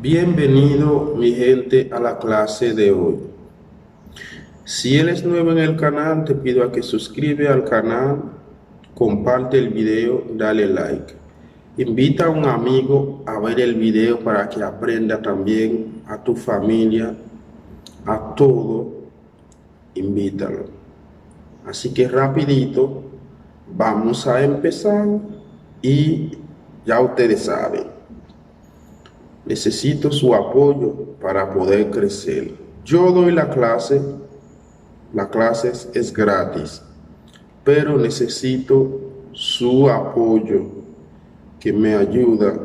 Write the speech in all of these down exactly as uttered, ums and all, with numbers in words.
Bienvenido, mi gente, a la clase de hoy. Si eres nuevo en el canal, te pido a que suscribe al canal, comparte el video, dale like. Invita a un amigo a ver el video para que aprenda también, a tu familia, a todo, invítalo. Así que rapidito, vamos a empezar y ya ustedes saben. Necesito su apoyo para poder crecer. Yo doy la clase, la clase es gratis, pero necesito su apoyo que me ayuda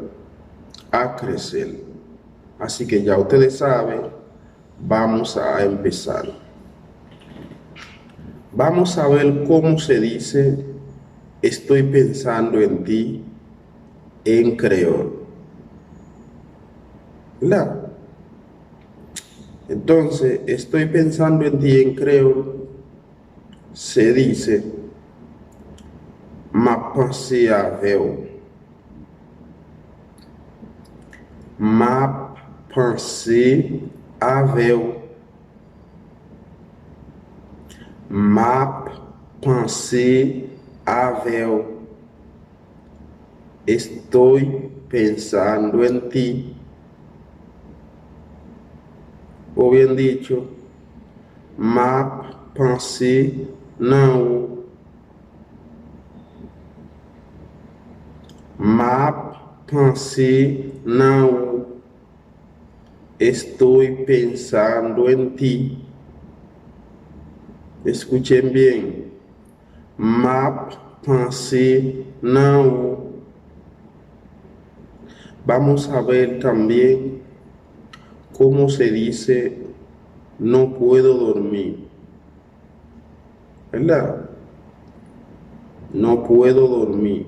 a crecer. Así que ya ustedes saben, vamos a empezar. Vamos a ver cómo se dice "Estoy pensando en ti" en creol. La. Entonces, "Estoy pensando en ti" en creol se dice "M ap panse avè w". M ap panse avè w. M ap panse avè w. Estoy pensando en ti. O bien dicho, m ap panse nan ou. M ap panse nan ou. Estoy pensando en ti. Escuchen bien. M ap panse nan ou. Vamos a ver también cómo se dice "No puedo dormir". ¿Verdad? "No puedo dormir".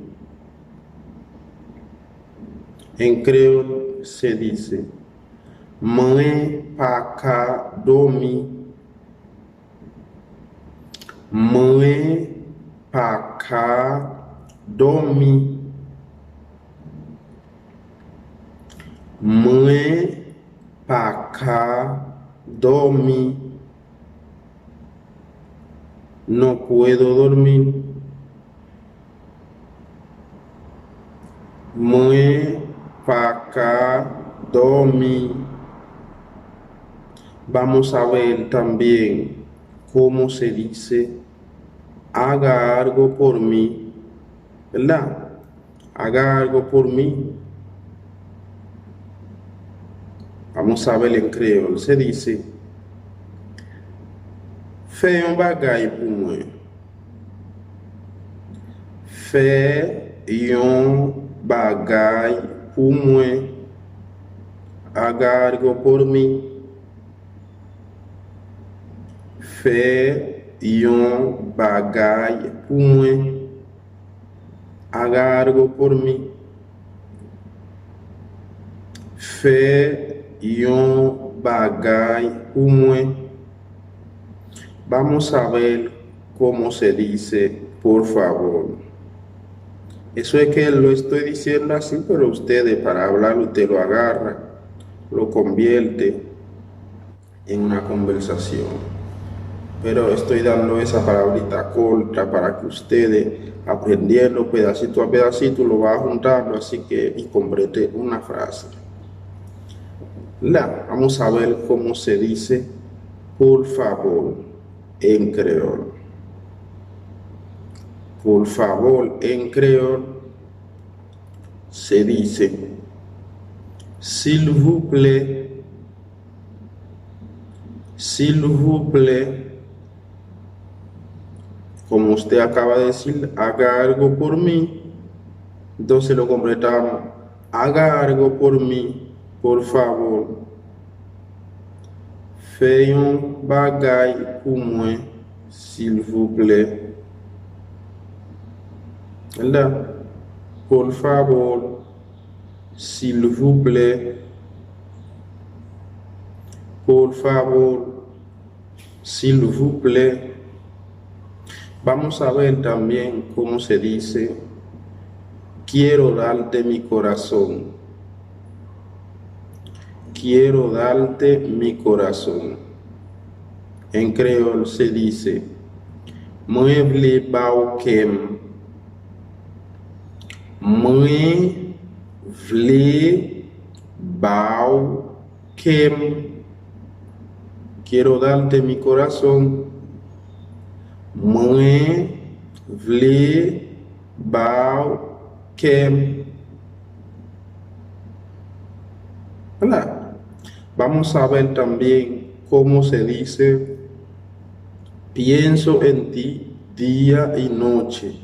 En creol se dice, "Mwen pa ka dòmi". Mwen pa ka dòmi. Mwen pa ka dòmi. No puedo dormir. Mwen pa ka dòmi. Vamos a ver también cómo se dice "Haga algo por mí", ¿verdad? "Haga algo por mí". Vamos a ver en creol. Se dice, "Fè yon bagay pou mwen". Fè yon bagay pou mwen. "Haga algo por mí". Fè yon bagay pou mwen. "Haga algo por mí". Fè yon bagay pou mwen. Vamos a ver cómo se dice "por favor". Eso es que lo estoy diciendo así, pero ustedes, para hablar, usted lo agarra, lo convierte en una conversación. Pero estoy dando esa palabrita corta para que ustedes, aprendiendo pedacito a pedacito, lo va juntando, así que, y complete una frase. La, vamos a ver cómo se dice "por favor" en creol. "Por favor" en creol se dice "S'il vous plaît". "S'il vous plaît". Como usted acaba de decir, "Haga algo por mí". Entonces lo completamos. "Haga algo por mí, por favor". Fè yon bagay pou mwen, silvouplè. La. Por favor, silvouplè. Por favor, silvouplè. Vamos a ver también cómo se dice "Quiero darte mi corazón". Quiero darte mi corazón. En kreyòl, se dice, mwen vle ba w kè m. Mwen vle ba w kè m. Quiero darte mi corazón. Mwen vle ba w kè m. Voilà. Vamos a ver también cómo se dice pienso en ti día y noche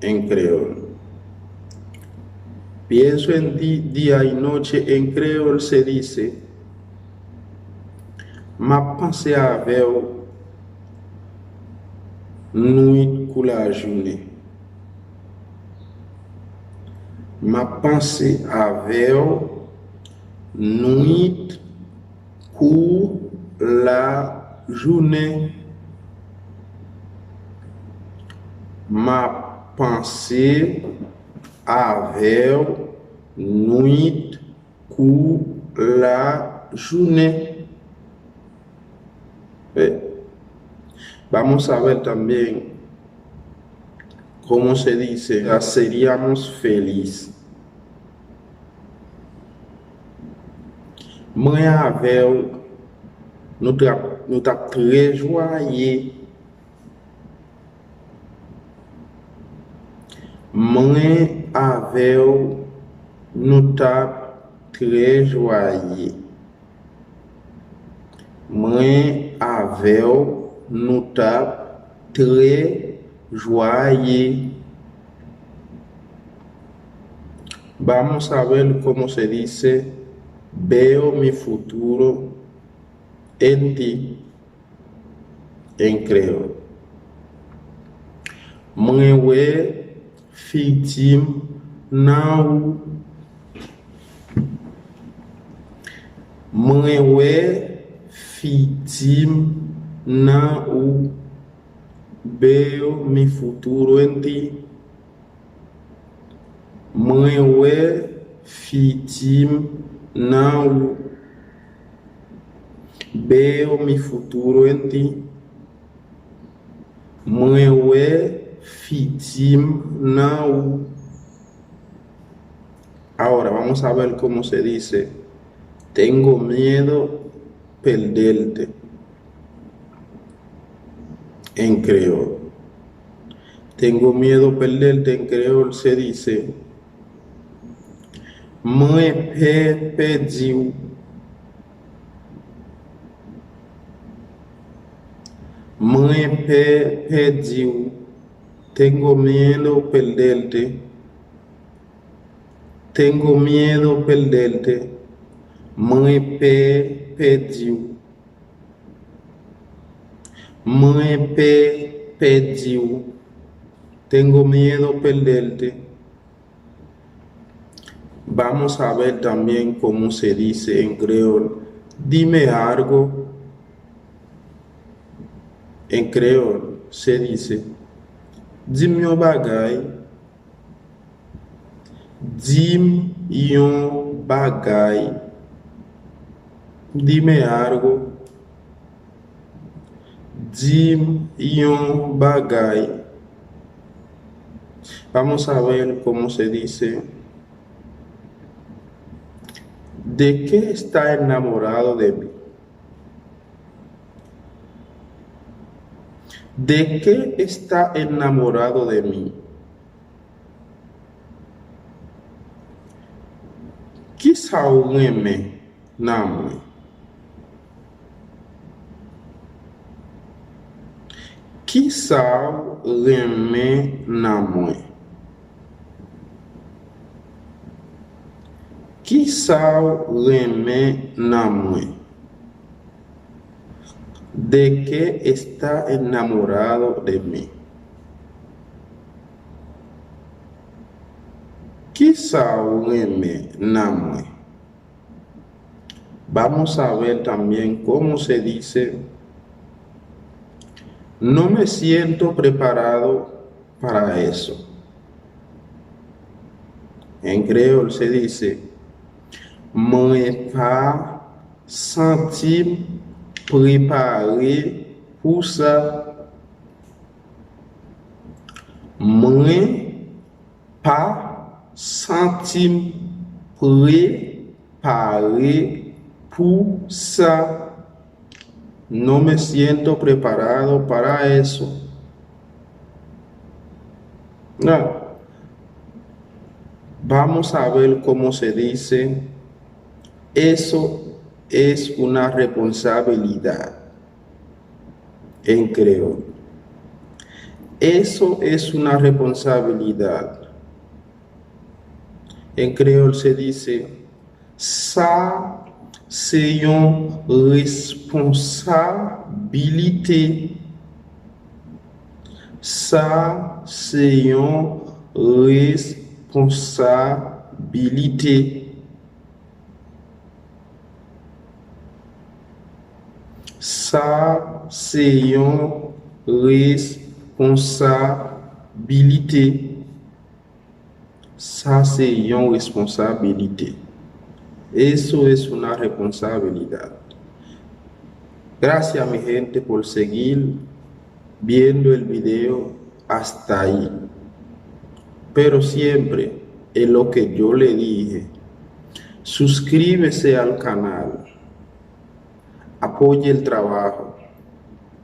en creol. Pienso en ti día y noche en creol se dice, m ap panse avè w nwit kou lajounen. M ap panse avè w nwit kou lajounen. M ap panse avè w nwit kou lajounen. Eh, vamos a ver también cómo se dice, ah, seríamos feliz. Mwen avè w, nou t ap, nou t ap trè jwaye. Mwen avè w, nou t ap trè jwaye. Mwen avè w, nou t ap trè jwaye. Vamos a ver cómo se dice veo mi futuro en ti en kreyòl. Mwen wè fiti m nan ou. Mwen wè fiti m nan ou. Veo mi futuro en ti. Mwen wè fiti m nan ou. Veo mi futuro en ti. Mwen wè fiti m nan ou. Ahora vamos a ver cómo se dice tengo miedo perderte en creol. Tengo miedo perderte en creol se dice, mwen pè pèdi w. Mwen pè pèdi w. Tengo miedo perderte. Tengo miedo perderte. Mwen pè pèdi w. Mwen pè pèdi w. Tengo miedo perderte. Vamos a ver también cómo se dice en creol dime algo. En creol se dice, di m yon bagay. Di m yon bagay. Dime algo. Di m yon bagay. Vamos a ver cómo se dice. ¿De qué está enamorado de mí? ¿De qué está enamorado de mí? Kisa w renmen nan mwen? Kisa w renmen nan mwen? Kisa w renmen nan mwen? ¿De qué está enamorado de mí? Kisa w renmen nan mwen? Vamos a ver también cómo se dice no me siento preparado para eso. En creol se dice, mwen pa Santi m prepare pou sa. Mwen pa santi m prepare pou sa. No me siento preparado para eso. Ahora, vamos a ver cómo se dice: "Eso es una responsabilidad", en creol. Eso es una responsabilidad. En creol se dice: "Sa se yon responsabilite." Sa se yon responsabilite. Sa se yon responsabilite. Sa se yon responsabilite. Eso es una responsabilidad. Gracias, mi gente, por seguir viendo el video hasta ahí. Pero siempre es lo que yo le dije. Suscríbese al canal. Apoye el trabajo.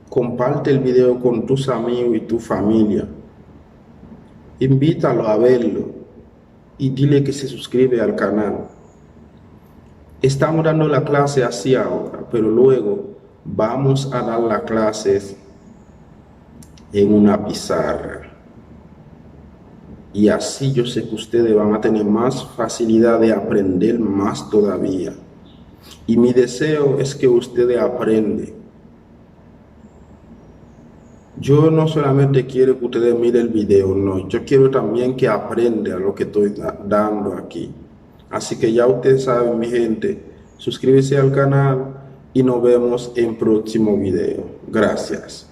Comparte el video con tus amigos y tu familia. Invítalo a verlo y dile que se suscribe al canal. Estamos dando la clase así ahora, pero luego vamos a dar las clases en una pizarra. Y así yo sé que ustedes van a tener más facilidad de aprender más todavía. Y mi deseo es que ustedes aprenden. Yo no solamente quiero que ustedes miren el video, no. Yo quiero también que aprenda lo que estoy da- dando aquí. Así que ya ustedes saben, mi gente, suscríbese al canal y nos vemos en próximo video. Gracias.